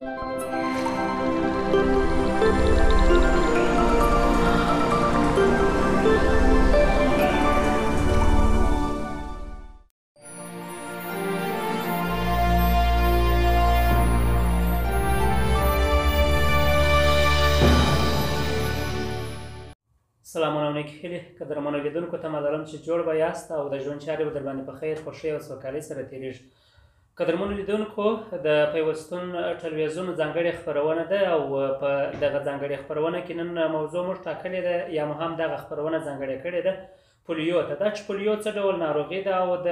سلامونه او نیکې هیلې قدرمنو لیدونکو ته لرم چې جوړ به یاست او د ژوند چارې به در باندې په خیر، خوښۍ او سوکالۍ سره تېرېږي. قدرمنو لیدونکو، د پیوستون ټلویزیون ځانګړې خپرونه ده او په دغه ځانګړې خپرونه کې نن موضوع موږ ټاکلې ده یا مو هم دغه خپرونه ځانګړې کړې ده پولیو ته. دا چې پولیو څه ډول ناروغي ده او د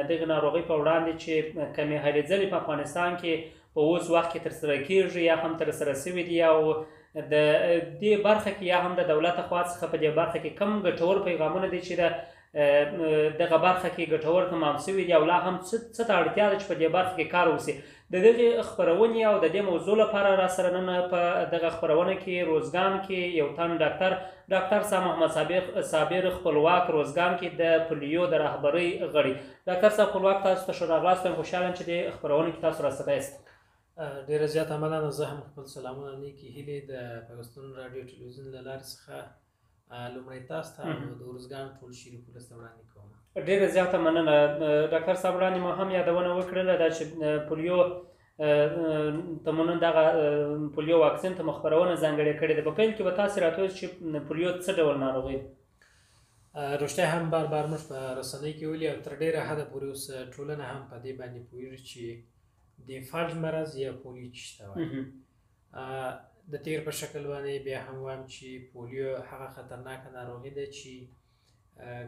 دغې ناروغۍ په وړاندې چې کمې هلې ځلې په افغانستان کې په اوس وخت کې ترسره کېږي یا هم ترسره سوي دي او د دې برخه کې یا هم د دولت خوا څخه په دې برخه کې کم ګټور پیغامونه دي چې د دغه برخه کې ګټور تمام سوي دي او لا هم څه ته اړتیا ده چې په دې برخه کې کار وسي. د دغې خپرونې او د دې موضوع لپاره را سره نن په دغه خپرونه کې روزګان کې یو تن ډاکټر صاحب محمد صابر خپلواک، روزګان کې د پولیو د رهبرۍ غړي. ډاکټر صاحب خپلواک، تاسو ته ښه راغلاست وایم. خوشحاله یم چې دې خپرونه کې تاسو راسره یاست. ډېره زیاته مننه. زه هم خپل سلامونه نیکې هیلې د پیوستون راډیو ټلویزیون له لارې څخه لومړی تاسو ته او د ارزګان ټول شریک ولس ته وړاندې کوم. ډېره زیاته مننه ډاکټر صاحب. وړاندې مو هم یادونه وکړله دا چې پولیو ته مو نن دغه پولیو واکسین ته مو خپرونه ځانګړې کړې ده. په پیل کې به تاسې راته ووایاست چې پولیو څه ډول ناروغي ده؟ رښتیا هم بار بار موږ په رسنۍ کې ولي او تر ډېره حده پورې اوس ټولنه هم په دې باندې پوهېږي چې د فلج مرض یا پولیو څه ته وایي. د تیر په شکل باندې بیا هم وایم چې پولیو هغه خطرناکه ناروغي ده چې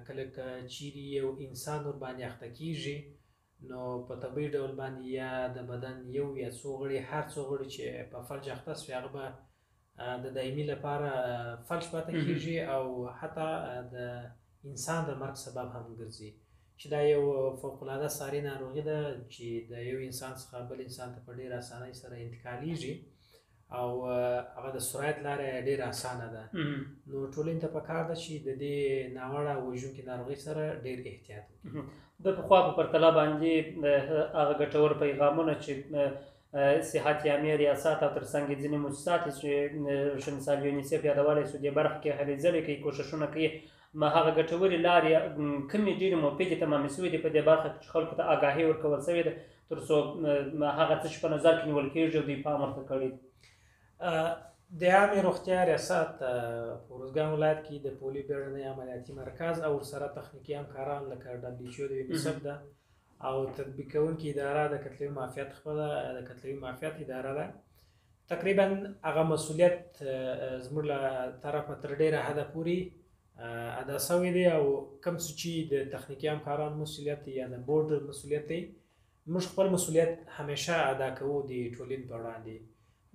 کله که چیرې یو انسان ورباندې اخته کیږي نو په طبیعي ډول باندې یا د بدن یو یا څو غړي، هر څو غړي چې په فلج اخته سوي هغه به د دایمي لپاره فلج پاتې کیږي او حتی د انسان د مرګ سبب هم ګرځي. چې دا یو فوق العاده ساري ناروغي ده چې د یو انسان څخه بل انسان ته په ډېره اسانۍ سره انتقالیږي او هغه د سرایت لاره ډېره اسانه ده. نو ټولنې ته پکار ده چې د دې ناوړه وژونکې ناروغۍ سره ډېر احتیاط وکړي. د پخوا په پرتله باندې هغه ګټور پیغامونه چې صحت عامې ریاست او ترڅنګ یې ځینې موسسات چې ښه مثال یونیسف یادولی سو دې برخه کې هلې ځلې کوي، کوښښونه کوي، ما هغه ګټورې لارې کمې ډېرې مفیدې تمامې سوې دي په دې برخه کې چې خلکو ته آګاهي ورکول سوې ده تر څو هغه څه چې په نظر کې نیول کېږي او دوی پام ورته کړی دی. د عامې روغتیا ریاست په ارزګان ولایت کې د پولیو بیړنی عملیاتي مرکز او ورسره تخنیکي همکاران لکه WHO د یونیسف ده او تطبیق کوونکې اداره د کتلوي معافیت خپله د کتلوي معافیت اداره ده. تقریبا هغه مسؤلیت زموږ له طرفه تر ډېره حده پورې ادا سوی دی او کوم څه چې د تخنیکي همکارانو مسؤلیت دی یا د بورډ مسؤلیت دی، موږ خپل مسؤلیت همیشه ادا کوو د ټولنې په وړاندې.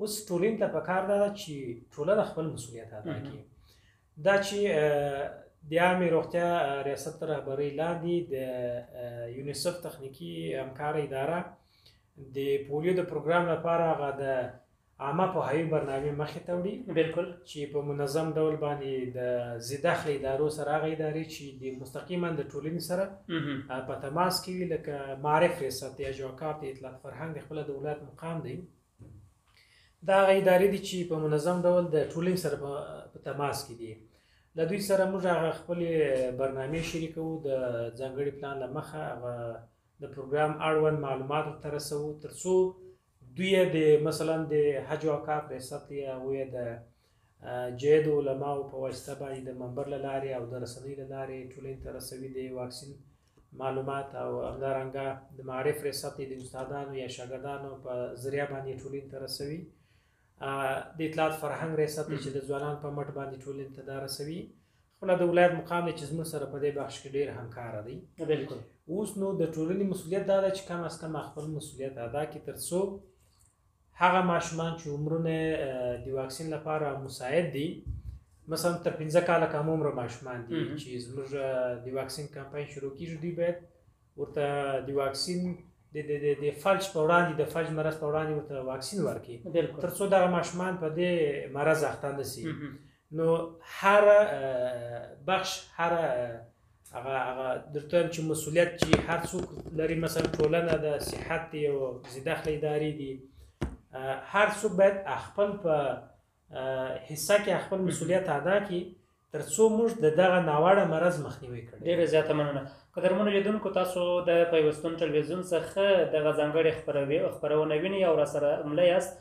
اوس ټولنې ته پکار ده چې ټولنه خپل مسؤلیت ادا کړي. دا چې د عامې روغتیا ریاست تر رهبرۍ لاندې د یونیسف تخنیکي همکاره اداره د پولیو د پروګرام لپاره هغه د عامه پوهاوي برنامې مخې ته وړي، بالکل، چې په منظم ډول باندې د ذیدخله ادارو سره هغه ادارې چې د مستقیما د ټولنې سره په تماس کې وي لکه معارف ریاست یا جوکاپ د اطلاعات فرهنګ د خپله د ولایت مقام دی، دا هغه ادارې دي چې په منظم ډول د ټولنې سره په تماس کې دي. له دوی سره موږ هغه خپلې برنامې شریکوو، د ځانګړي پلان له مخه هغه د پروګرام اړوند معلومات ورته رسوو تر څو دوی د مثلا د حج او اوقاف ریاست یا هغوی د جید علماو په واسطه باندې د منبر له لارې او د رسنۍ له لارې ټولنې ته رسوي د واکسین معلومات او همدارنګه د معارف ریاست د استادانو یا شاګردانو په ذریعه باندې ټولنې ته رسوي. د اطلاعات فرهنګ ریاست چې د ځوانانو په مټ باندې ټولنې ته دا رسوي. خپله د ولایت مقام دی چې زموږ سره په دې بخش کې ډېر همکاره دی. بالکل. اوس نو د ټولنې مسؤلیت دا ده چې کم از کم خپل مسؤلیت ادا کړي تر څو هغه ماشومان چې عمرونه د واکسین لپاره مساعد دي، مثلا تر 5 کاله کم عمره ماشومان دي چې زموږ د واکسین کمپاین شروع کیږي، دوی باید ورته د واکسین د فلج په وړاندې، د فلج مرض په وړاندې ورته واکسین ورکړي تر څو دغه ماشومان په دې مرض اخته نه سي. نو هر بخش، هر هغه هغه درته وایم چې مسؤلیت چې هر څوک لري، مثلا ټولنه د صحت دی او ذیدخله ادارې دي، هر څوک باید خپل په حصه کې خپل مسولیت ادا کړي تر څو موږ د دغه ناوړه مرض مخنیوی کړی. ډېره زیاته مننه. قدرمنو لیدونکو، تاسو د پیوستون ټلویزیون څخه دغه ځانګړې خپرونه وینئ او راسره مله یاست.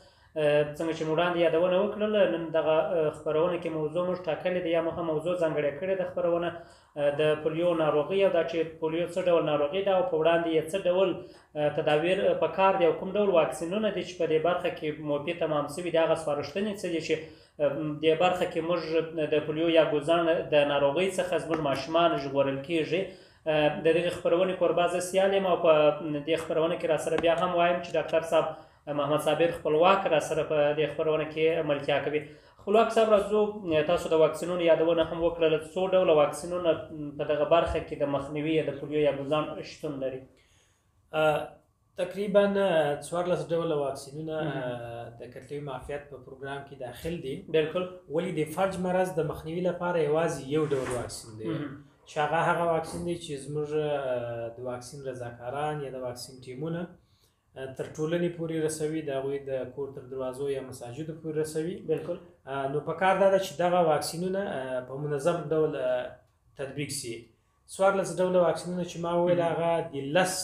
څنګه چې مو وړاندې یادونه وکړله، نن دغه خپرونه کې موضوع موږ ټاکلې ده یا مو هم موضوع ځانګړې کړې ده، خپرونه د پولیو ناروغي او دا چې پولیو څه ډول ناروغي ده او په وړاندې یې څه ډول تدابیر په کار دي او کوم ډول واکسینونه دي چې په دې برخه کې مفید تمام سوي دي، هغه سپارښتنې څه دي چې دې برخه کې موږ د پولیو یا ګوزڼ د ناروغۍ څخه زموږ ماشومان ژغورل کیږي. د دغې خپرونې کوربه زه سیال یم او په دې خپرونه کې راسره بیا هم وایم چې ډاکټر صاحب محمد صابر خپلواک راسره په دې خپرونه کې ملتیا کوي. خپلواک صاحب، راځو تاسو د واکسینونو یادونه هم وکړله، څو ډوله واکسینونه په دغه برخه کې د مخنیوي د پولیو یا ګوزڼ شتون لري؟ تقریبا 14 ډوله واکسینونه د کتلوي معافیت په پروګرام کې داخل دي. بالکل. ولې د فلج مرض د مخنیوي لپاره یوازې یو ډول واکسین دی چې هغه واکسین دی چې زموږ د واکسین رضاکاران یا د واکسین ټیمونه تر ټولنې پورې رسوي، د هغوی د کور تر دروازو یا مساجدو پورې رسوي. بالکل. نو په کار دا ده چې دغه واکسینونه په منظم ډول تطبیق سي. 14 ډوله واکسینونه چې ما وویل هغه د 10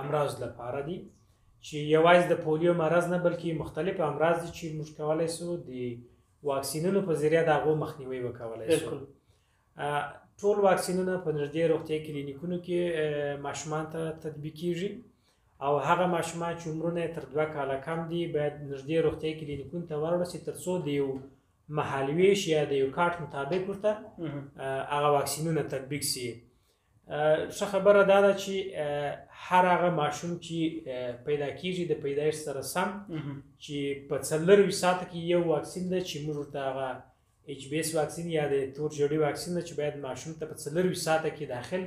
امراض لپاره دي چې یوازې د پولیو مرض نه بلکې مختلف امراض دي چې موږ کولی سو د واکسینونو په ذریعه د هغو مخنیوی وکولی سو. ټول واکسینونه په نږدې روغتیايي کلینیکونو کې ماشومان ته تطبیقیږي او هغه ماشومان چې عمرونه یې تر 2 کاله کم دي باید نږدې روغتیايي کلینیکونو ته وروړل سي تر څو د یو مهالویش یا د یو کارت مطابق ورته هغه واکسینونه تطبیق سي. ښه خبره دا ده چې هر هغه ماشوم چې پیدا کیږي د پیدایښت سره سم چې په 24 ساعته کې یو واکسین ده چې موږ ورته هغه HBS واکسین یا د تور ژړي واکسین ده چې باید ماشوم ته په 24 ساعته کې داخل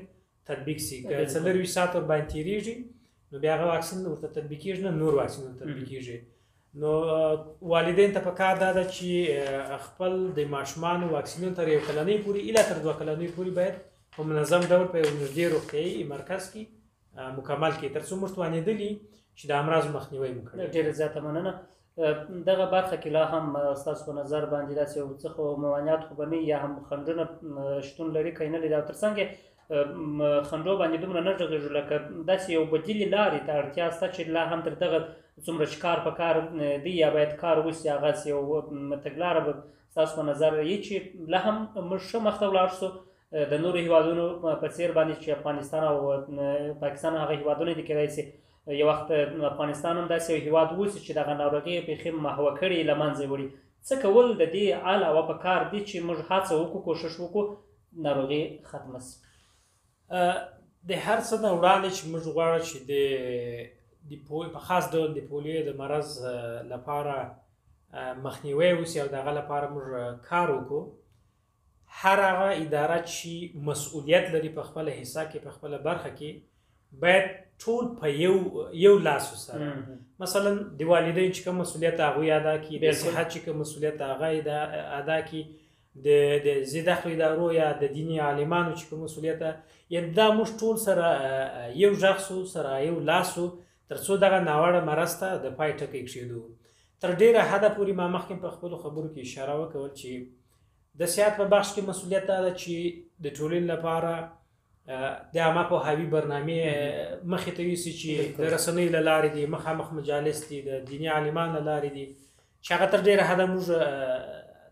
تطبیق سي. که 24 ساعته ورباندې تېرېږي نو بیا هغه واکسین ورته تطبیقېږي نه نور واکسینونه تطبیقېږي. نو والدین ته په کار دا ده چې خپل د ماشومانو واکسینونه تر 1 کلنۍ پورې الی تر 2 کلنۍ پورې باید په منظم ډول په یو نږدې روغتیایي مرکز کې مکمل کړي تر څو موږ توانېدلي چې د امراضو مخنیوی مو کړی. ډېره زیاته مننه. دغه برخه کې لا هم ستاسو په نظر باندې داسې یو څه خو موانعات خو به نه یا هم خنډونه شتون لري که نه لري، او تر څنګ خنډو باندې دومره نه غږېږو لکه داسې یو بدیلې لارې ته اړتیا شته چې لا هم تر دغه څومره چې کار په کار دی یا باید کار وسي، هغسې یو تګلاره به ستاسو په نظر یي چې لا هم موږ ښه مخته ولاړ سو د نورو هیوادونو په څېر باندې چې افغانستان او پاکستان هغه هیوادونه دي، کېدای سي یو وخت افغانستان هم داسې یو هیواد اوسي چې دغه ناروغي یې بیخي محوه کړي، له منځه یې وړي. څه کول د دې علاوه په کار دي چې موږ هڅه وکړو، کوښښ وکړو ناروغي ختمه سي؟ د هر څه نه وړاندې چې موږ غواړو چې د په خاص ډول د پولیو د مرض لپاره مخنیوی وسي او د هغه لپاره موږ کار وکړو، هر هغه اداره چې مسؤلیت لري په خپله حصه کې په خپله برخه کې باید ټول په یو لاس سره، مثلا د والدین چې کوم مسؤلیت هغوی ادا کړي، د صحت چې کوم مسؤلیت هغه ادا کړي، د ذیدخلو ادارو یا د دیني عالمانو چې کوم مسؤلیت، یعنې دا موږ ټول سره یو غږ سو، سره یو لاس سو تر څو دغه ناوړه مرض ته د پای ټکی کښېږدو. تر ډېره حده پورې ما مخکې په خپلو خبرو کې اشاره وکول چې د صحت په بخش کې مسؤلیت دا ده چې د ټولنې لپاره د عامه پوهاوي برنامې مخې ته یوسي چې د رسنیو له لارې دي، مخامخ مجالس دي، د دیني عالمانو له لارې دي چې هغه تر ډېره حده موږ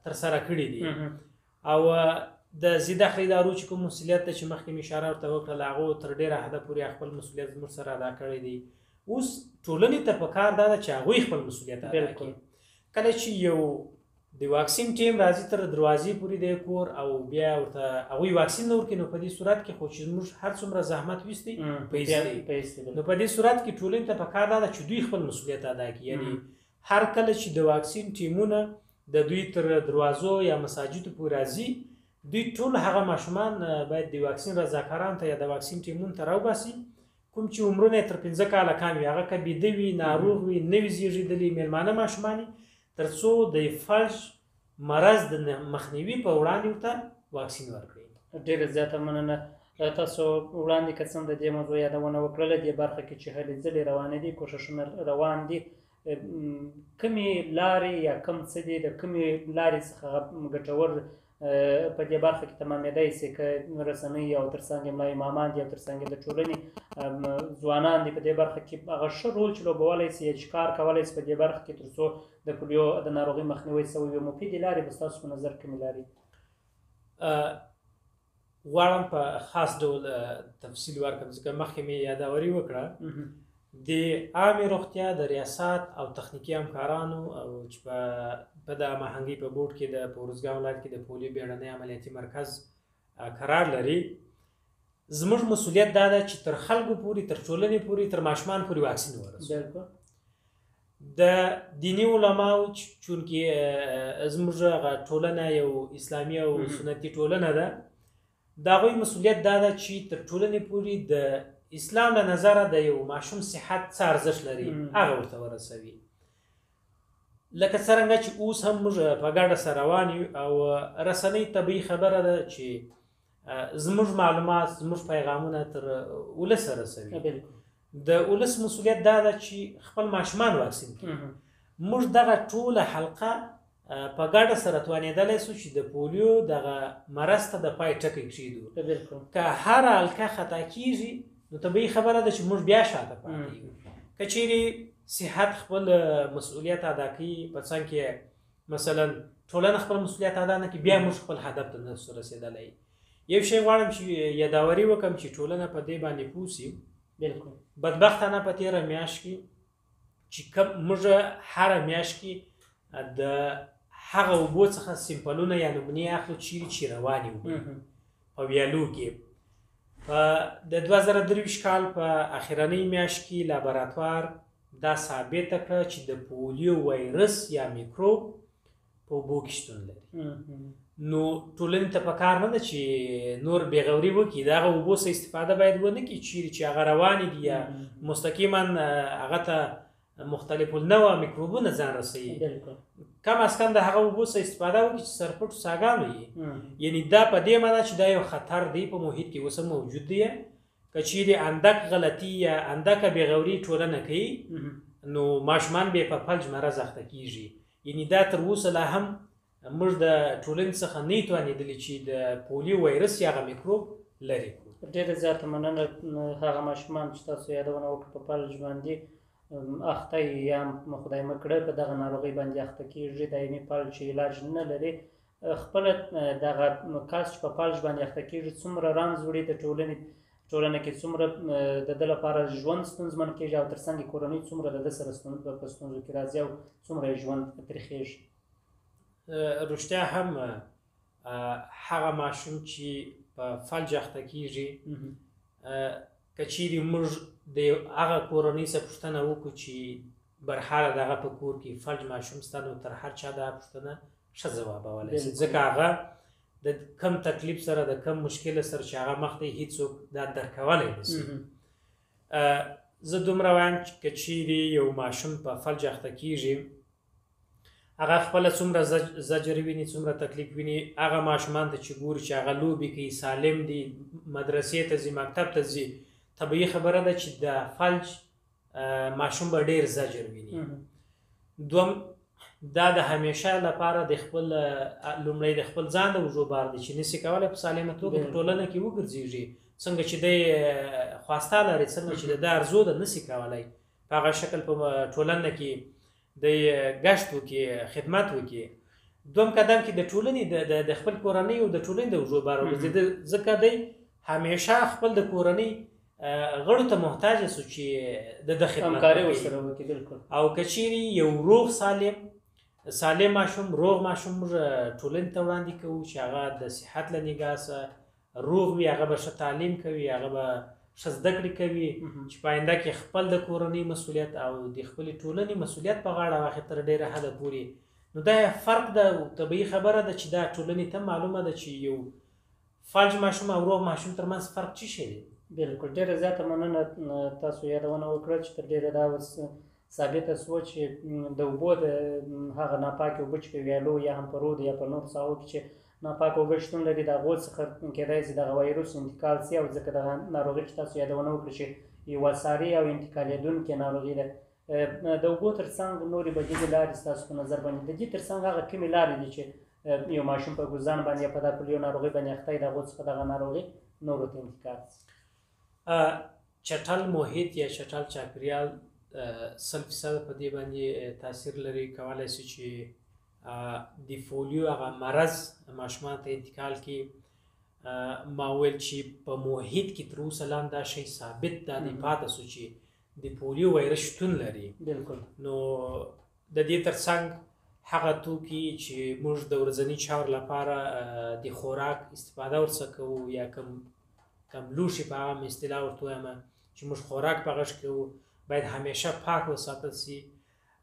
ترسره کړي دي. او د ذیدخل ادارو چې کوم مسؤلیت دی چې مخکې مې اشاره ورته وکړله، هغو تر ډېره حده پورې خپل مسؤلیت زموږ سره ادا کړی دی. اوس ټولنې ته په کار دا ده چې هغوی خپل مسؤلیت ادا کړي. کله چې یو د واکسین ټیم راځي تر دروازې پورې د کور او بیا ورته هغوی واکسین نه ورکړي، نو په دې صورت کې خو چې موږ هر څومره زحمت ویستی پیسې دی. نو په دې صورت کې ټولنې ته په کار دا ده چې دوی خپل مسؤلیت ادا کړي. یعنې هر کله چې د واکسین ټیمونه د دوی تر دروازو یا مساجدو پورې راځي، دوی ټول هغه ماشومان باید د واکسین رضاکاران ته یا د واکسین ټیمونو ته راوباسي کوم چې عمرونه یې تر 5 کاله کم وي، هغه که بیده وي، ناروغ وي، نوي زیږېدلي میلمانه ماشومان، تر څو د فلج مرض د مخنیوي په وړاندې ورته واکسین ورکړي. ډېره زیاته مننه. تاسو وړاندې که څه هم د دې موضوع یادونه وکړله، دې برخه کې چې هلې ځلې روانې دي، کوښښونه روان دي، کومې لارې یا کوم څه دي، د کومې لارې څخه ګټور په دې برخه کې تمامېدای شي؟ که رسنۍ او ترڅنګ یې ملا امامان دي او ترڅنګ یې د ټولنې ځوانان دي، په دې برخه کې هغه ښه رول چې لوبولی شي یا چې کار کولی شي په دې برخه کې تر څو د پولیو د ناروغۍ مخنیوی شوی وي، مفیدې لارې به ستاسو په نظر کومې لارې؟ غواړم په خاص ډول تفصیل ورکړم، ځکه مخکې مې یادوري وکړه. د عامې روغتیا د ریاست او تخنیکي همکارانو او چې په د هماهنګۍ په بورډ کې د ارزګان ولایت کې د پولیو بیړنی عملیاتي مرکز قرار لري، زموږ مسولیت دا ده چې تر خلکو پورې، تر ټولنې پورې، تر ماشومان پورې واکسین ورسوو. د دیني علماو چونکې زموږ هغه ټولنه یو اسلامي او سنتي ټولنه ده، د هغوی مسولیت دا ده چې تر ټولنې پورې د اسلام له نظره د یو ماشوم صحت څه ارزښت لري هغه ورته ورسوي. لکه څرنګه چې اوس هم موږ په ګډه سره روان یو او رسنۍ طبیعي خبره ده چې زموږ معلومات، زموږ پیغامونه تر ولسه رسوي. د ولس مسولیت دا ده چې خپل ماشومان واکسین کړي. موږ دغه ټوله حلقه په ګډه سره توانېدلی سو چې د پولیو دغه مرض ته د پای ټکی کښېږدو. که هره حلقه خطا کیږي نو طبیعي خبره ده چې موږ بیا شاته پاتې یو. که چیرې صحت خپل مسؤلیت ادا کوي، په څنګ کې مثلا ټولنه خپل مسؤلیت ادا نه کړي، بیا موږ خپل هدف ته نه سو رسېدلی. یو شی غواړم چې یاداوري وکړم چې ټولنه په دې باندې پوه سي. بالکل. بدبختانه په تېره میاشت کې چې کوم موږ هره میاشت کې د هغه اوبو څخه سمپلونه یا نمونې اخلو چیرې چې روانې اوبه په ویالو کې، په د 2023 کال په اخرنۍ میاشت کې لابراتوار دا ثابته کړه چې د پولیو وایرس یا میکروب په اوبو کې شتون لري. نو ټولنې ته په کار نه ده چې نور بېغوري وکړي، د هغه اوبو څخه استفاده باید ونه کړي چیرې چې هغه روانې دي یا مستقیما هغه ته مختلف النوع میکروبونه ځان رسوي. کم از کم د هغه اوبو څخه استفاده وکړي چې سرپټو څاګانو یي. یعنی دا په دې معنا چې دا یو خطر دی په محیط کې اوس هم موجود دی. که چیرې اندک غلطي یا اندکه بېغوري ټولنه کوي نو ماشومان بیا په فلج مرض اخته کیږي. یعنی دا تر اوسه لا هم موږ د ټولنې څخه نه یو توانېدلي چې د پولیو وایرس یا هغه میکروب لرې کړو. ډېره زیاته مننه. هغه ماشومان چې تاسو یادونه وکړه په فلج باندې اخته یا خدای مه کړه په دغه ناروغۍ باندې اخته کیږي، دایمي فلج چې علاج نه لري، خپله دغه کس چې په فلج باندې اخته کیږي څومره رنځ وړي د ټولنه کې، څومره د ده لپاره ژوند ستونزمن کیږي او ترڅنګ یې کورنۍ څومره د ده سره په ستونزو کې راځي او څومره یې ژوند تریخیږي. رښتیا هم هغه ماشوم چې په فلج اخته کیږي، که چیرې موږ د هغه کورنۍ څخه پوښتنه وکړو چې برحاله د هغه په کور کې فلج ماشوم سته، نو تر هر چا دا پوښتنه ښه ځوابولی شي، ځکه هغه د کم تکلیف سره، د کم مشکل سره چې هغه مخ دی، هیڅوک دا درکولی نه شي. زه دومره وایم چې که چیرې یو ماشوم په فلج اخته کیږي، هغه خپله څومره زجر ویني، څومره تکلیف ویني، هغه ماشومان ته چې ګوري چې هغه لوبې کوي، سالم دي، مدرسې ته ځي، مکتب ته ځي، طبیعي خبره ده چې د فلج ماشوم به ډېر زجر ویني. دوم، دا د همیشه لپاره د خپل لومړی د خپل ځان د اوږو بار دی چې نسي کولی په سالمه توګه په ټولنه کې وګرځېږي، څنګه چې دی خواسته لري، څنګه چې د ده ارزو ده، نسي کولی په هغه شکل په ټولنه کې دی ګشت وکړي، خدمت وکړي. دوم قدم کې د ټولنې د خپل کورنۍ او د ټولنې د اوږو بار وګرځي، ځکه دی همیشه خپل د کورنۍ غړو ته محتاج سو چې د ده خدمت همکاري ورسره وکړي. بالکل. او که چیرې یو روغ سالم ماشوم، روغ ماشوم موږ ټولنې ته وړاندې کوو چې هغه د صحت له نګاه څخه روغ وي، هغه به ښه تعلیم کوي، هغه به ښه زده کړې کوي، چې په آینده کې خپل د کورنۍ مسؤلیت او د خپلې ټولنې مسؤلیت په غاړه واخلي تر ډېره حده پورې. نو دا فرق ده، طبیعي خبره ده چې دا ټولنې ته معلومه ده چې یو فلج ماشوم او روغ ماشوم ترمنځ فرق څه شی دی. بالکل. ډېره زیاته مننه، تاسو یادونه وکړه چې تر ډېره دا اوس ثابته سوه چې د اوبو د هغه ناپاکې اوبه چې په ویالو یا هم په رود یا په نورو ساحو کې چې ناپاکه اوبه شتون لري، د هغو څخه کېدای شي دغه وایروس انتقال سي، او ځکه دغه ناروغي چې تاسو یادونه وکړه چې یوه ساري او انتقالېدونکې ناروغي ده، د اوبو ترڅنګ نورې بدیلې لارې ستاسو په نظر باندې د دې ترڅنګ هغه کومې لارې دي چې یو ماشوم په ګوزڼ باندې یا په دا پولیو ناروغۍ باندې اخته دی، د هغو څخه دغه ناروغي نورو ته انتقال شي؟ چټل محیط یا چټل چاپیریال 100% په دې باندې تاثیر لري. کولای شي چې د فولیو هغه مرض ماشومان ته انتقال کړي. ما ویل چې په محیط کې تر اوسه لاندې دا شی ثابت دا دی پاته سو چې د پولیو وایرس شتون لري. بالکل. نو د دې ترڅنګ هغه توکي چې موږ د ورځني چارو لپاره د خوراک استفاده ورڅخه کوو، یا کم لوښي په عام اصطلاح ورته وایم چې موږ خوراک په غږ کوو، باید همیشه پاک وساتل سي.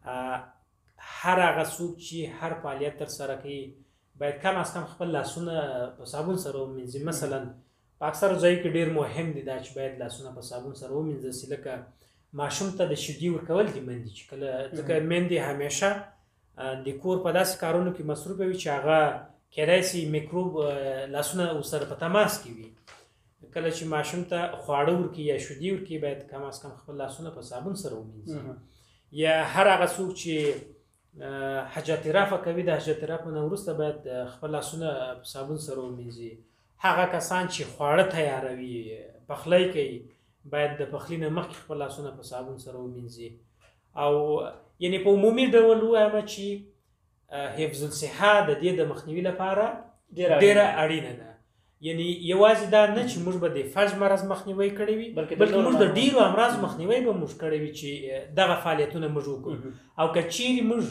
هر هغه څوک چې هر فعالیت ترسره کوي باید کم از کم خپل لاسونه په صابون سره ومینځي. مثلا په اکثرو ځایو کې ډېر مهم دی دا چې باید لاسونه په صابون سره ومینځل سي. لکه ماشوم ته د شیدې ورکول دي میندې چې کله، ځکه میندې همیشه د کور په داسې کارونو کې مصروفه وي چې هغه کیدای سي میکروب لاسونه ورسره په تماس کې وي. کله چې ماشوم ته خواړه ورکړي یا شیدې ورکړي باید کم از کم خپل لاسونه په صابون سره ومینځي. یا هر هغه څوک چې حاجت رفع کوي، د حاجت رفع نه وروسته باید خپل لاسونه په صابون سره ومینځي. هغه کسان چې خواړه تیاروي، پخلی کوي، باید د پخلي نه مخکې خپل لاسونه په صابون سره ومینځي. او یعنی په عمومي ډول ووایم چې حفظ الصحه د دې د مخنیوي لپاره ډېره اړینه ده. یعنی یوازې دا نه چې موږ به د فلج مرض مخنیوی کړی وي، بلکې موږ د ډېرو امراض مخنیوی به موږ کړی وي چې دغه فعالیتونه موږ وکړو. او که چیرې موږ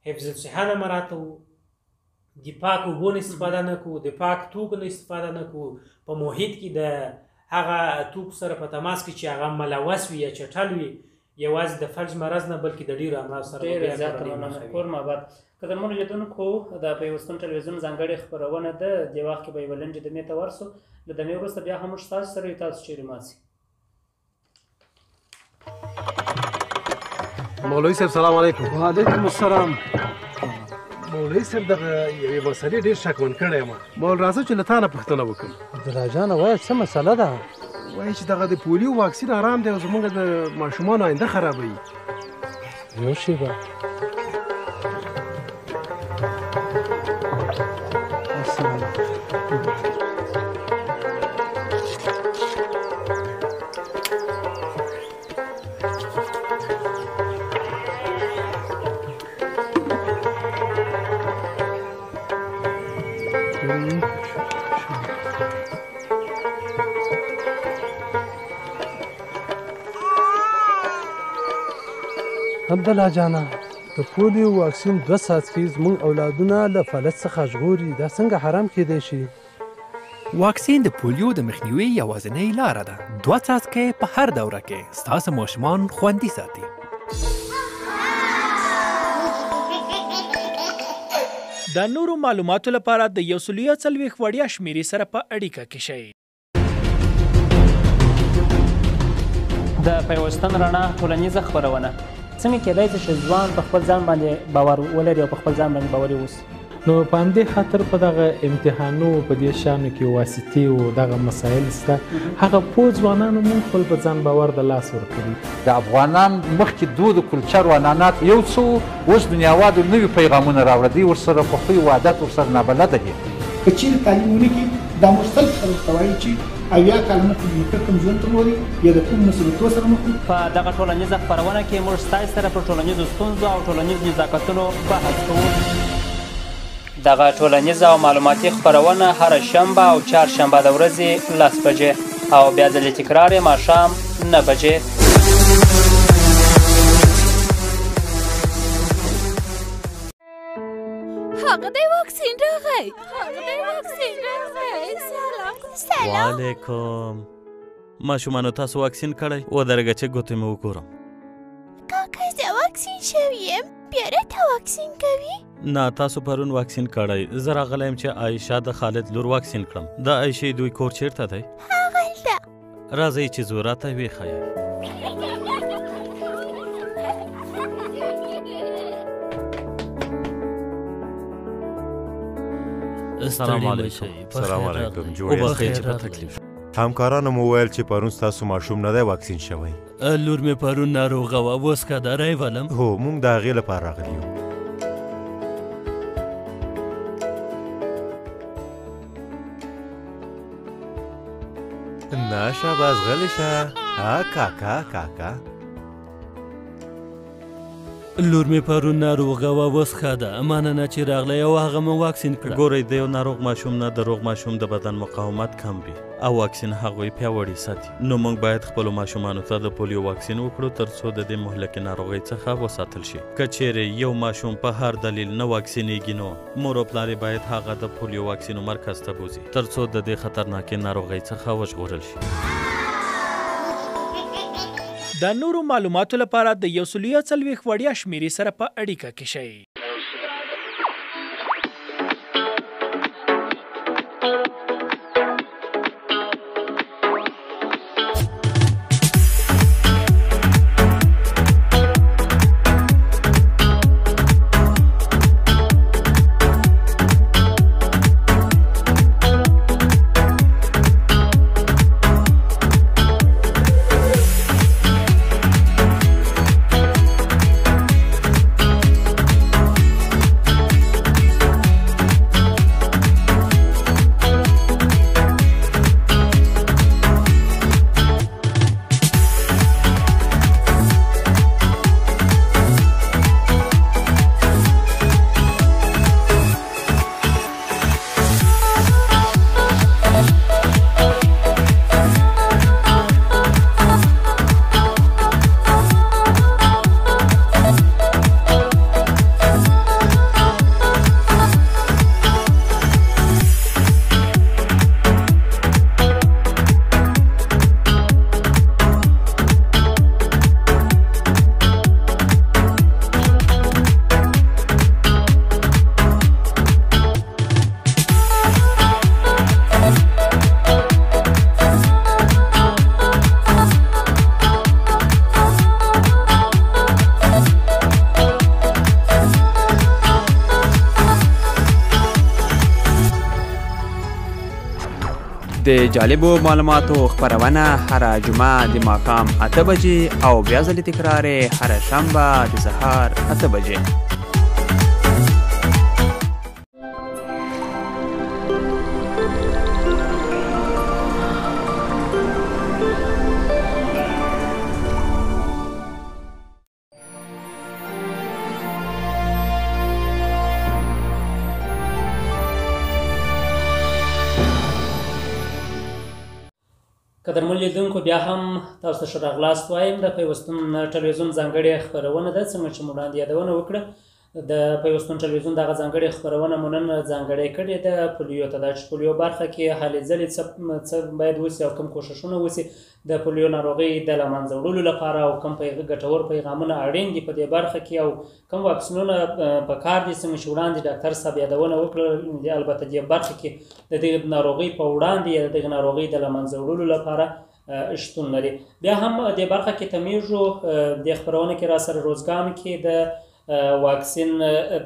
حفظ الصحه نه مراعتوو، د پاک اوبو نه استفاده نه کوو، د پاک توکو نه استفاده نه کوو، په محیط کې د هغه توکو سره په تماس کې چې هغه ملوث وي یا چټل وي، یوازې د فلج مرض نه بلکې د ډېرو امراض سره ډېره زیاته مننه. کور مو اباد. قدرمنو لیدونکو، د پیوستون ټلویزیون ځانګړې خپرونه ده. دې وخت کې به یوه لنډې دمې ته ورسو، له دمې وروسته بیا هم موږ ستاسو سره یو. تاسو چیرې ماسی؟ مولوي صاحب سلام علیکم. وعلیکم السلام. مولوي صاحب دغه یوې مسئلې ډېر شکمن کړی یم. مول راځه چې له تا نه پوښتنه وکړم. عبدالله جانه وایه څه مسئله ده؟ وایي چې دغه د پولیو واکسین حرام دی او زموږ د ماشومانو آینده خرابوي. یو شېبه. عبدالله جانه، د پولیو واکسین 2 څاڅکي زموږ اولادونه له فلج څخه ژغوري. دا څنګه حرام کیدای شي؟ واکسین د پولیو د مخنیوي یوازینۍ لاره ده. 2 څاڅکي په هر دوره کې ستاسو ماشومان خوندي ساتي. د نورو معلوماتو لپاره د 140 وړیا شمیرې سره په اړیکه کې شئ. د پیوستون رڼا ټولنیزه خپرونه. څنګه کېدای شي چې ځوان په خپل ځان باندې باور ولري او په خپل ځان باندې باوري اوسي؟ نو په همدې خاطر په دغه امتحانو په دې شیانو کې واسطې او دغه مسایل شته. هغه پوه ځوانانو موږ خپل په ځان باور د لاس ورکړي. د افغانان مخکې دود کلچر و عنعنات یو څه اوس دنیاوالو نوي پیغامونه راوړه، دوی ورسره په خوی و عادت ورسره نابلده دي. که چیرې تعلیم ونه کړي، دا موږ تل ورته وایو چې 70 کاله مخکې نیکه کوم ژوند درلودی یا د کوم مصیبتو سره مخ وو. په دغه ټولنیزه خپرونه کې موږ ستاسو سره پر ټولنیزو ستونزو او ټولنیزو نزاکتونو بحث کوو. دغه ټولنیزه او معلوماتي خپرونه هره شنبه او چهارشنبه د ورځې 10 بجې او بیا ځلې تکرار یې ماښام 9 بجې. هغه دی واکسین راغی، هغه دی واکسین راغی. سلام. سلام. وعلیکم. ماشومانو تاسو واکسین کړی؟ ودرېږه چې ګوتې مې وګورم. کاکا زه واکسین شوی یم، بیا راته واکسین کوي؟ نه، تاسو پرون واکسین کړی. زه راغلی یم چې عایشه د خالد لور واکسین کړم. د عایشې دوی کور چیرته دی؟ هغلته. راځئ چې ځو، راته وښایئ. السلام علیکم. السلام علیکم. جوړ وبخښئ چې په تکلیف. همکارانو مو ویل چې پرون ستاسو ماشوم نه دی واکسین شوی. لور مې پرون ناروغه وه، اوس ښه ده، رایولم. هو، موږ د هغې لپاره راغلي یو. نه شاباس، غلی شه. ها کاکا کاکا. لور مې پرون ناروغه وه، اوس ښه ده، مننه چې راغلی او هغه مې واکسین کړه. ګورئ، د یو ناروغ ماشوم نه د روغ ماشوم د بدن مقاومت کم وي او واکسین هغوی پیاوړي ساتي. نو موږ باید خپلو ماشومانو ته د پولیو واکسین وکړو ترڅو د دې مهلکې ناروغۍ څخه وساتل شي. که چیرې یو ماشوم په هر دلیل نه واکسینیږي، نو مور او پلار یې باید هغه د پولیو واکسینو مرکز ته بوځي ترڅو د دې خطرناکې ناروغۍ څخه وژغورل شي. د نورو معلوماتو لپاره د 140 وړیا شمیرې سره په اړیکه کې شئ. د جالبو معلوماتو خپرونه هره جمعه د ماښام 8 بجې او بیا ځلې تکرار یې هره شنبه د سهار 8 بجې. قدرمن لیدونکو، بیا هم تاسو ته ښه راغلاست وایم. د پیوستون ټلویزیون ځانګړې خپرونه ده. څنګه چې مو وړاندې یادونه وکړه، د پیوستون ټلویزیون دغه ځانګړې خپرونه مو نن ځانګړې کړې ده پولیو ته. دا چې پولیو برخه کې هلې ځلې څه باید وسي او کوم کوښښونه وسي د پولیو ناروغۍ د له منځه وړلو لپاره، او کوم ګټور پیغامونه اړین دي په دې برخه کې، او کوم واکسینونه په کار دي، څنګه چې وړاندې ډاکټر صاحب یادونه وکړه. البته دې برخه کې د دغې ناروغۍ په وړاندې یا د دغې ناروغۍ د له منځه وړلو لپاره شتون لري. بیا هم دې برخه کې تمیږو. دې خپرونه کې را سره روزګان کې د واکسین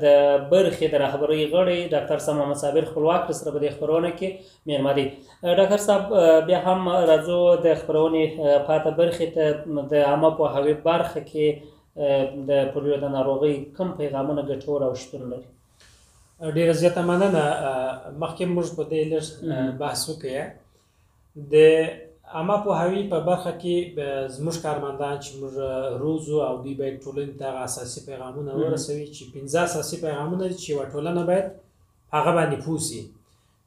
د برخې د رهبرۍ غړی ډاکټر صاحب محمد صابر خپلواک سره په دې خپرونه کې مېلمه دی. ډاکټر صاحب، بیا هم راځو د خپرونې پاته برخې ته. د عامه پوهاوي برخه کې د پولیو د ناروغۍ کوم پیغامونه ګټور او شتون لري؟ ډېره زیاته مننه. مخکې موږ په دې لږ بحث وکړ. د عامه پوهاوي په برخه کې زموږ کارمندان چې موږ روزو او دوی باید ټولنې ته هغه اساسي پیغامونه ورسوي چې 5 اساسي پیغامونه دي چې یوه ټولنه باید هغه باندې پوه سي.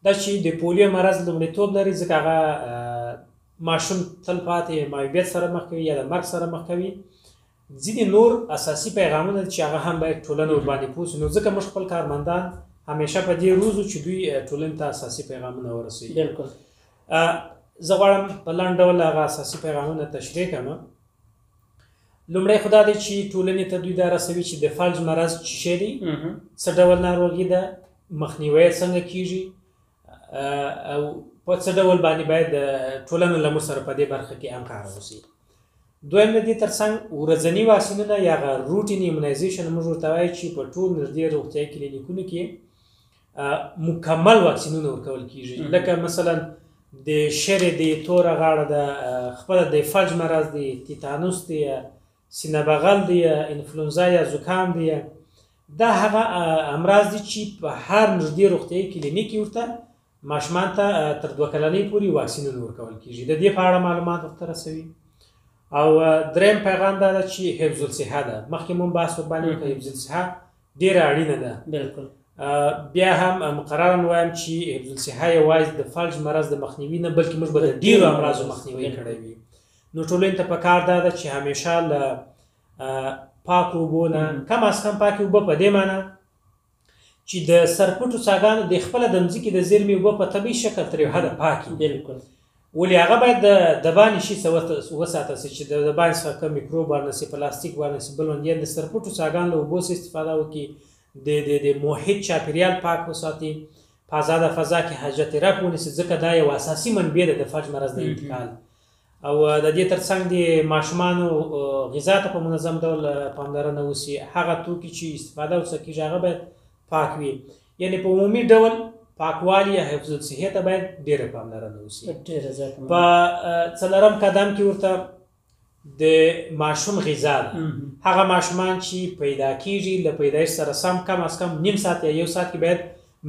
دا چې د پولیو مرض لومړیتوب لري، ځکه هغه ماشوم تل پاتې معیوبیت سره مخ کوي یا د مرګ سره مخ کوي. ځینې نور اساسي پیغامونه دي چې هغه هم باید ټولنه ورباندې پوه سي. نو ځکه موږ خپل کارمندان همیشه په دې روزو چې دوی ټولنې ته اساسي پیغامونه ورسوي. بالکل. زه غواړم په لنډ ډول هغه اساسي پیغامونه تشریح کړم. لومړی خو دا دی چې ټولنې ته دوی دا رسوي چې د فلج مرض څه شی دی، څه ډول ناروغي ده، مخنیوی یې څنګه کیږي، او په څه ډول باندې باید ټولنه له موږ سره په دې برخه کې همکاره اوسي. دویم، د دې ترڅنګ ورځني واکسینونه یا هغه routine immunization موږ ورته وایو چې په ټول نږدې روغتیايي کلینیکونو کې مکمل واکسینونه ورکول کیږي. لکه مثلا د شرې دی، توره غاړه ده، خپله د فلج مرض دی، تیتانوس دی، سینه بغل دی، انفلونزا یا زکام دی. دا هغه امراض دي چې په هر نږدې روغتیايي کلینیک کې ورته ماشومان ته تر 2 کلنۍ پورې واکسینونه ورکول کیږي. د دې په اړه معلومات ورته رسوي. او دریم پیغام دا ده چې حفظ الصحه ده. مخکې مونږ بحث ورباندې وکړ، حفظ الصحه ډېره اړینه ده. بالکل. بیا هم مقرراً وایم چې حفظ الصحه یوازې د فلج مرض د مخنیوي نه، بلکې موږ به د ډېرو امراضو مخنیوی کړی وي. نو ټولنې ته پکار دا ده چې همیشه له پاکو اوبو نه، کم از کم پاکې اوبه، په دې معنی چې د سرپټو څاګانو د خپله د مځکې د زیرمې اوبه په طبیعي شکل تر یو حده پاکې. بالکل. ولې هغه باید د دبانې شي څه وساتل سي چې د دبانې څخه کوم میکروب ورنه سي، پلاستیک ورنه سي، بل ورنه. د سرپټو څاګانو له اوبو څخه استفاده وکړي، د محیط چاپیریال پاک وساتي، په ازاده فضا کې حاجت رفع ونیسي، ځکه دا یو اساسي منبع ده د فلج مرض د انتقال. او د دې ترڅنګ د ماشومانو غذا ته په منظم ډول پاملرنه وسي، هغه توکي چې استفاده ورڅخه کېږي هغه باید پاک وي. یعنې په عمومي ډول پاکوالي یا حفظ الصحې ته باید ډېره پاملرنه وسي. ډېره زیاته. په څلورم قدم کې ورته د ماشوم غذا ده. هغه ماشومان چې پیدا کیږي له پیدایښت سره سم کم از کم نیم ساعت یا یو ساعت کې باید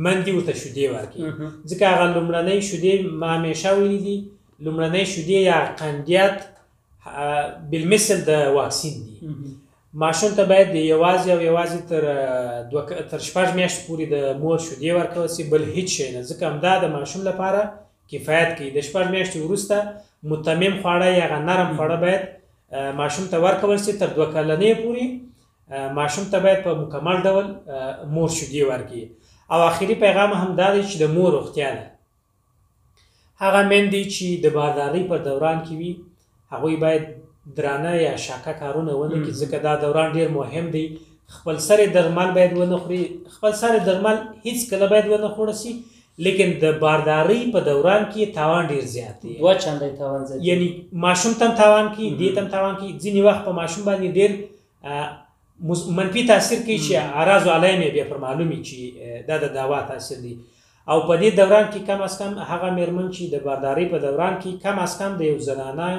مندې ورته شیدې ورکړي، ځکه هغه لومړنۍ شیدې ما همیشه ویلي دي، لومړنۍ شیدې یا قندیات بالمثل د واکسین دي. ماشوم ته باید یوازې او یوازې تر 6 میاشتو پورې د مور شیدې ورکول سي، بل هیڅ شی نه، ځکه همدا د ماشوم لپاره کفایت کوي. د 6 میاشتې وروسته متمم خواړه یا هغه نرم خواړه باید ماشوم ته ورکول سي. تر 2 کلنۍ پورې ماشوم ته باید په مکمل ډول مور شیدې ورکړي. او آخري پیغام هم دا دی چې د مور روغتیا ده. هغه میندې چې د باردارۍ پر دوران کې وي هغوی باید درانه یا شاکه کارونه ونه کړي، ځکه دا دوران ډېر مهم دی. خپل سرې درمل باید ونه خوري، خپل سرې درمل هیڅکله باید ونه خوړل سي، لیکن د باردارۍ په دوران کې تاوان ډېر زیات دی، 2 چنده تاوان زیات، یعنی ماشوم ته هم تاوان کوي، دې ته هم تاوان کوي. ځینې وخت په ماشوم باندې ډېر منفي تاثیر کوي چې اعراض و علایم یې بیا پر معلومي چې دا د دوا تاثیر دی. او په دې دوران کې کم از کم هغه میرمن چې د باردارۍ په دوران کې کم از کم د یو زنانه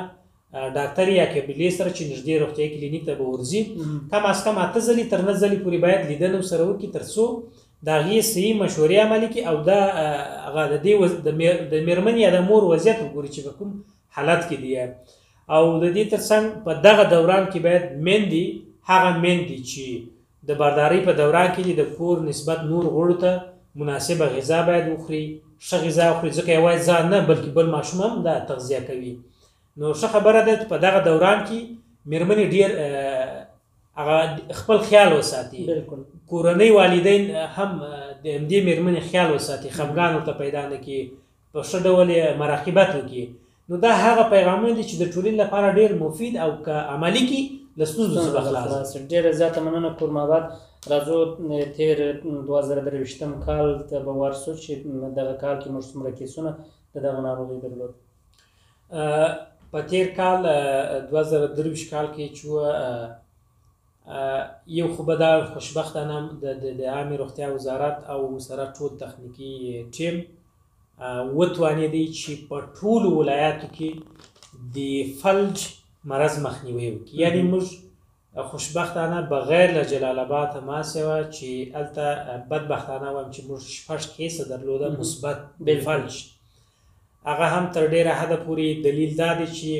ډاکټر یا قبیلې سره چې نږدې روغتیايي کلینیک ته به ورځي، کم از کم 8 ځلې تر 9 ځلې پورې باید لیدنه ورسره وکړي، تر څو د هغې صحیح مشورې عملي کړي او دا هغه د دې د میرمن یا د مور وضعیت وګوري چې په کوم حالت کې دی. او د دې ترڅنګ په دغه دوران کې باید میندې، هغه میندې چې د باردارۍ په دوران کې دي، د کور نسبت نور غړو ته مناسبه غذا باید وخوري، ښه غذا وخوري، ځکه یوازې ځان نه بلکې بل ماشوم هم دا تغذیه کوي. نو ښه خبره ده په دغه دوران کې میرمنې ډېر هغه خپل خیال وساتي. بالکل. کورنۍ والدین هم د همدې میرمنې خیال وساتي، خفګان ورته پیدا نه کړي، په ښه ډول یې مراقبت وکړي. نو دا هغه پیغامونه دي چې د ټولنې لپاره ډېر مفید او که عملي کړي له ستونزو څخه به خلاص. ډېره زیاته مننه کورماباد. راځو تېر 2023 کال ته به ورسو چې دغه کال کې موږ څومره کیسونه د دغه ناروغۍ درلود. په تېر کال 2023 کال کې چې یو خو به دا خوشبختانه د عامې روغتیا وزارت او سره ټول تخنیکي ټیم وتوانېدی چې په ټولو ولایاتو کې د فلج مرض مخنیوی وکړي. یعنې موږ خوشبختانه بغیر له جلال آباد ما سوا چې هلته بدبختانه وایم چې موږ 6 کیسه درلوده مثبت فلج، هغه هم تر ډېره حده پورې دلیل دا دی چې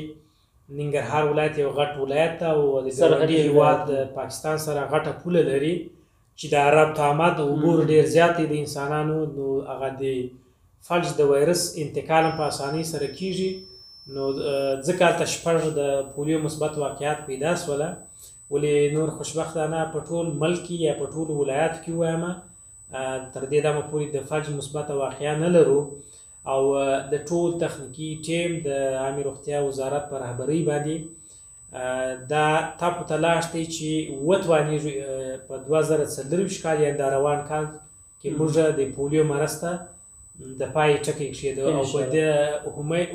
ننګرهار ولایت یو غټ ولایت ده او د ګاونډي هېواد پاکستان سره غټه پوله لري چې د عرب تعامد عبور ډېر زیات دی د انسانانو، نو هغه د فلج د وایرس انتقال هم په اسانۍ سره کیږي. نو ځکه هلته 6 د پولیو مثبت واقعات پیدا سوله. ولې نور خوشبختانه په ټول ملک کې یا په ټولو ولایاتو کې ووایم تر دې دمه پورې د فلج مثبته واقعه نه لرو. او د ټول تخنیکي ټیم د عامې روغتیا وزارت په رهبرۍ باندې دا تپ و تلاش دی چې وتوانېږو په 2024 کال یا دا روان کال کې موږ د پولیو مرض ته د پای ټکی کښېږدو او په دې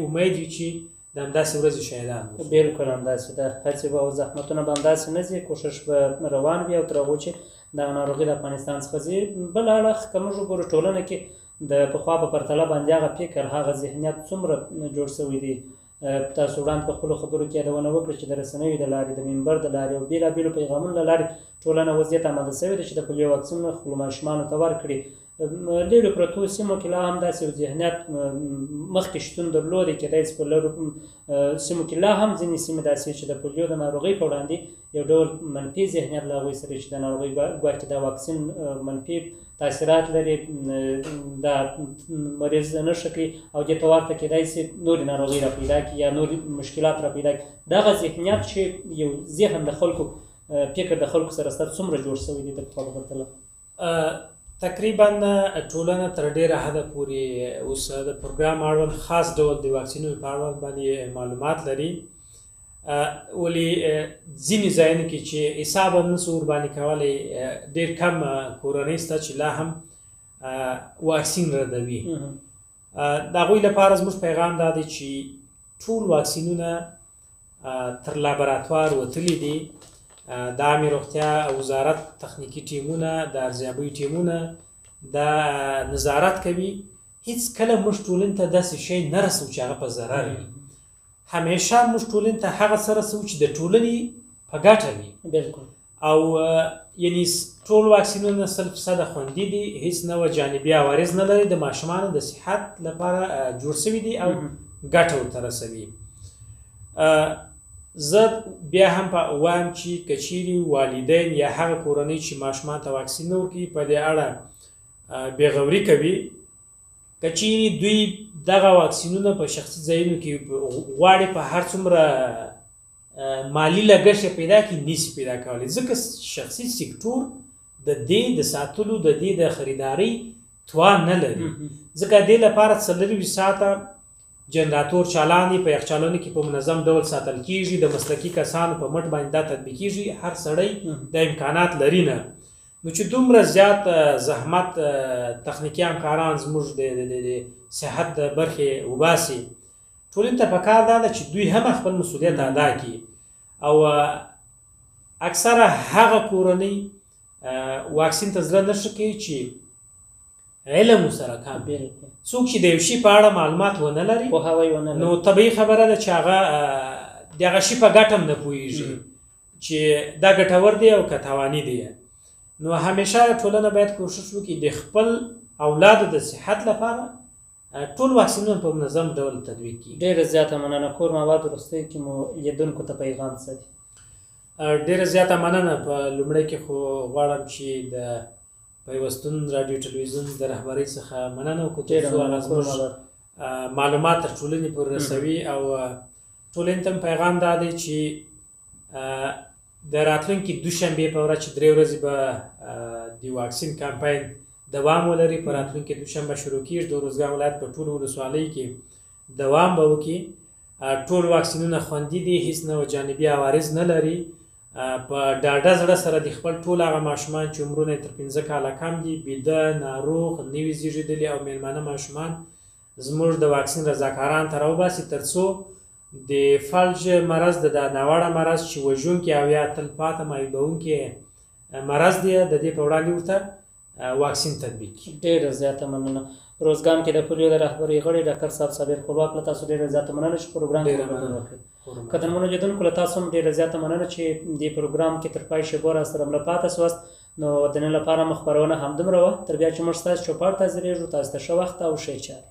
امید یو چې د همداسې ورځې شاهدان اوسو. بلکل همداسې ده، هڅې به او زحمتونه به همداسې نه ځي، کوښښ به روان وي او تر هغو چې دغه ناروغي د افغانستان څخه ځي. بل اړخ که موږ وګورو ټولنه کې د پخوا په پرتله باندې هغه فکر، هغه ذهنیت څومره جوړ شوی دی؟ تاسو وړاندې په خپلو خبرو کې یادونه وکړه چې د رسنیو د لارې، د منبر د لارې او بېلابېلو پیغامونو له لارې ټولنه اوس دې ته اماده شوې ده چې د پولیو واکسینونه خپلو ماشومانو ته ورکړي. لرو پرتو سیمو کې لا هم داسې یو ذهنیت مخکې شتون درلود، کېدای شي په لرو سیمو کې لا هم ځینې سیمې داسې چې د پولیو د ناروغۍ په وړاندې یو ډول منفي ذهنیت له هغوی سره چې د ناروغۍ ګواکې دا واکسین منفي تاثیرات لري، دا مریض نه ښه کوي او دې ته ورته کېدای شي نورې ناروغۍ را پیدا کړي یا نور مشکلات را پیدا کړي. دغه ذهنیت چې یو ذهن د خلکو فکر د خلکو سره سته څومره جوړ شوی دی د پخوا په پرتله؟ تقریبا ټولنه تر ډیره حده پورې اوس د پروګرام اړوند خاص ډول د واکسینونو په اړوند باندې معلومات لري، ولې ځینې ځایونو کې چې حساب هم نسو ورباندې کولی ډېر کم کورنۍ شته چې لا هم واکسین ردوي. د هغوی لپاره زموږ پیغام دا دی چې ټول واکسینونه تر لابراتوار وتلي دي. د عامې روغتیا وزارت تخنیکي ټیمونه، د ارزیابۍ ټیمونه دا نظارت کوي. هیڅ کله موږ ټولنې ته داسې شی نه رسوو چې هغه په ضرر وي. همیشه موږ ټولنې ته هغه څه رسوو چې د ټولنې په ګټه وي. بالکل. او یعنی ټول واکسینونه 100% خوندي دي، هیڅ نوع جانبي عوارض نه لري، د ماشومانو د صحت لپاره جوړ شوي دي او ګټه ورته رسوي. زه بیا هم وایم چې که چیرې والدین یا هغه کورنۍ چې ماشومان ته واکسین نه ورکوي په دې اړه بېغوري کوي، که چیرې دوی دغه واکسینونه په شخصي ځایونو کې غواړي په هر څومره مالي لګښت یې پیدا کړي نشي پیدا کولی، ځکه شخصي سکتور د دې د ساتلو د دې د خریدارۍ توان نه لري. ځکه دې لپاره 24 ساعته جنراتور چالان دی، په یخچالونو کې په منظم ډول ساتل کیږي، د مسلکي کسانو په مټ باندې دا تطبیقیږي، هر سړی دا امکانات لري نه. نو چې دومره زیات زحمت تخنیکي همکاران زموږ د صحت د برخې وباسي، ټولنې ته پکار دا ده چې دوی هم خپل مسؤلیت ادا کړي. او اکثره هغه کورنۍ واکسین ته زړه نه ښه کوي چې علم ورسره کم، څوک چې د یو شي په اړه معلومات ونه لري، نو طبیعي خبره ده چې هغه د هغه شي په ګټه هم نه پوهېږي چې دا ګټور دی او که تاواني دی. نو همیشه ټولنه باید کوشش وکړي د خپل اولادو د صحت لپاره ټول واکسینونه په منظم ډول تطبیق کړي. ډېره زیاته مننه. کور مواد وروستیو کې مو لیدونکو ته پیغام څه دی؟ ډېره زیاته مننه. په لومړی کې خو غواړم چې د پیوستون راډیو ټلویزیون د رهبرۍ څخه مننه وکړو تر څو هغه زموږ معلومات تر ټولنې پورې رسوي. او ټولنې ته پیغام دا دی چې د راتلونکي دوشنبې په ورځ چې 3 ورځې به د واکسین کمپاین دوام ولري، په راتلونکي دوشنبه شروع کیږي، د ارزګان ولایت په ټولو ولسوالۍ کې دوام به وکړي. ټول واکسینونه خوندي دي، هیڅ نوع جانبي عوارض نه لري. په ډاډه زړه سره د خپل ټول هغه ماشومان چې عمرونه یې تر 5 کاله کم دي، بیده، ناروغ، نوي زیږېدلي او میلمانه ماشومان زموږ د واکسین رضاکاران ته راوباسي، تر څو د فلج مرض، د ناوړه مرض چې وژونکی او یا تل پاته معیوبونکی مرض دی، د دې په وړاندې ورته واکسین تطبیق کړي. ډېره زیاته مننه. روزګان کې د پولیو د رهبرۍ غړي ډاکټر صاحب صابر خپلواک، له تاسو ډېره زیاته مننه چې پروګرام کې ګډون وکړئ. قدرمنو لیدونکو، له تاسو هم ډېره زیاته مننه چې دې پروګرام کې تر پای شېبو راسره مله پاته سواست. نو د نن لپاره مو خپرونه همدومره وه. تر بیا چې موږ ستاسو چوپړ ته حاضرېږو، تاسو ته ښه وخت او ښې چارې.